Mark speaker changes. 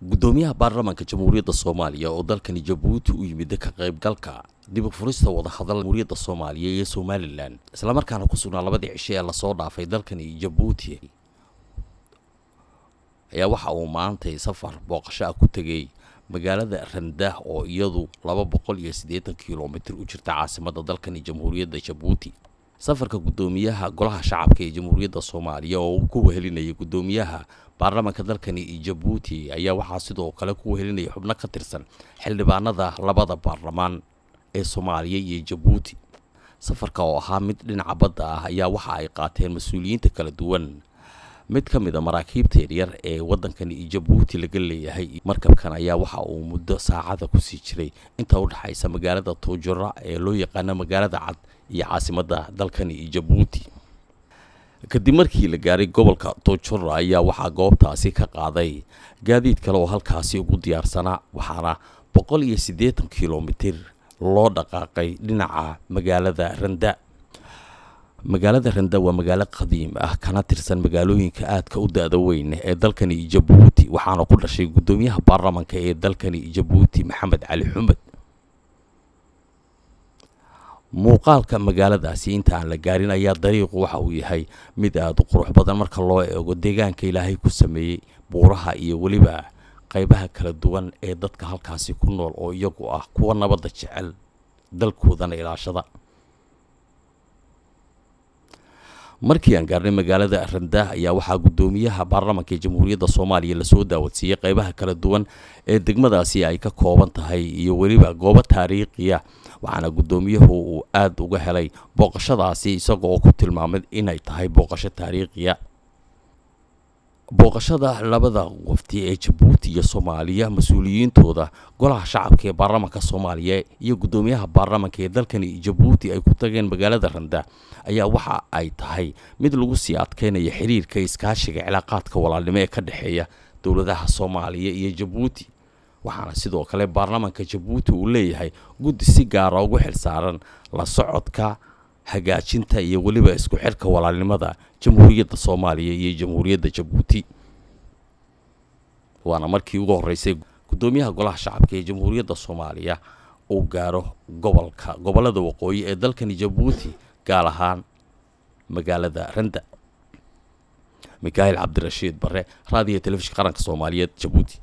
Speaker 1: Guddoomiyaha baarlamaanka Jamhuuriyadda Soomaaliya oo dalkani Jabuuti u yimid ka qaybgalka dib u furista wadahadal Jamhuuriyadda Soomaaliya iyo Somalilan, islamarkaana ku sugnaa labadii cisho ee lasoo dhaafay dalkani Jabuuti, ayaa waxa uu maantay safar booqasho ah ku tegey magaalada Randaah oo iyadu 280 kilomitir u jirta caasimadda dalkani Jamhuuriyadda Jabuuti. Safarka guddoomiyaha Golaha Shacabka ee Jamhuuriyadda Soomaaliya oo uu ku wehelinayay guddoomiyaha baarlamaanka dalkani Jabuuti ayaa waxaa sidoo kale ku wehelinaya xubno ka tirsan xildhibaanada labada baarlamaan ee Soomaaliya iyo Jabuuti. Safarka oo ahaa mid dhinaca badda ah ayaa waxa ay qaateen mas-uuliyiinta kala duwan mid ka mid a maraakiibta yaryar ee waddankani Jabuuti laga leeyahay. Markabkan ayaa waxa uu muddo saacada kusii jiray inta u dhexaysa magaalada Tuujura ee loo yaqaano magaalada cad iyo caasimadda dalkani Jabuuti. Kadib markii la gaaray gobolka Tuujura ayaa waxaa goobtaasi ka qaaday gaadiid kale oo halkaasi ugu diyaarsanaa, waxaana 180 kilomitir loo dhaqaaqay dhinaca magaalada Randa. Magaalada Randa waa magaalo qadiim ah kana tirsan magaalooyinka aadka u da-da weyn ee dalkani Jabuuti, waxaana ku dhashay guddoomiyaha baarlamaanka ee dalkani Jabuuti, Maxamed Cali Xumed. Muuqaalka magaaladaasi inta aan la gaarin ayaa dariiqu waxa uu yahay mid aada u qurux badan marka loo eego deegaanka Ilaahay ku sameeyey, buuraha iyo weliba qaybaha kala duwan ee dadka halkaasi ku nool oo iyagu ah kuwa nabadda jecel, dalkoodana ilaashada. Markii aan gaarnay magaalada Randaah ayaa waxaa guddoomiyaha baarlamaanka ee Jamhuuriyadda Soomaaliya lasoo daawadsiiyey qaybaha kala duwan ee degmadaasi ay ka kooban tahay iyo weliba goobo taariikhiya, waxaana guddoomiyuhu uu aada uga helay booqashadaasi, isaga oo ku tilmaamay inay tahay booqasho taariikhiya. Booqashada labada wafdi ee Jabuuti iyo Soomaaliya, mas-uuliyiintooda Golaha Shacabka ee baarlamaanka Soomaaliya iyo guddoomiyaha baarlamaanka ee dalkani Jabuuti, ay ku tageen magaalada Randa ayaa waxa ay tahay mid lagu sii adkeynaya xiriirka iskaashiga cilaaqaadka walaalnimo ee ka dhexeeya dowladaha Soomaaliya iyo Jabuuti. Waxaana sidoo kale baarlamaanka Jabuuti uu leeyahay guddi si gaara ugu xilsaaran la socodka, hagaajinta iyo weliba isku xidhka walaalnimada Jamhuuriyadda Soomaaliya iyo Jamhuuriyadda Jabuuti. Waana markii ugu horreysay guddoomiyaha Golaha Shacabka ee Jamhuuriyadda Soomaaliya uu gaaro gobolka gobollada waqooyi ee dalkani Jabuuti, gaar ahaan magaalada Randa. Mikaahil Cabdirashiid Bare, Raadiyo Telefishinka Qaranka Soomaaliyeed, Jabuuti.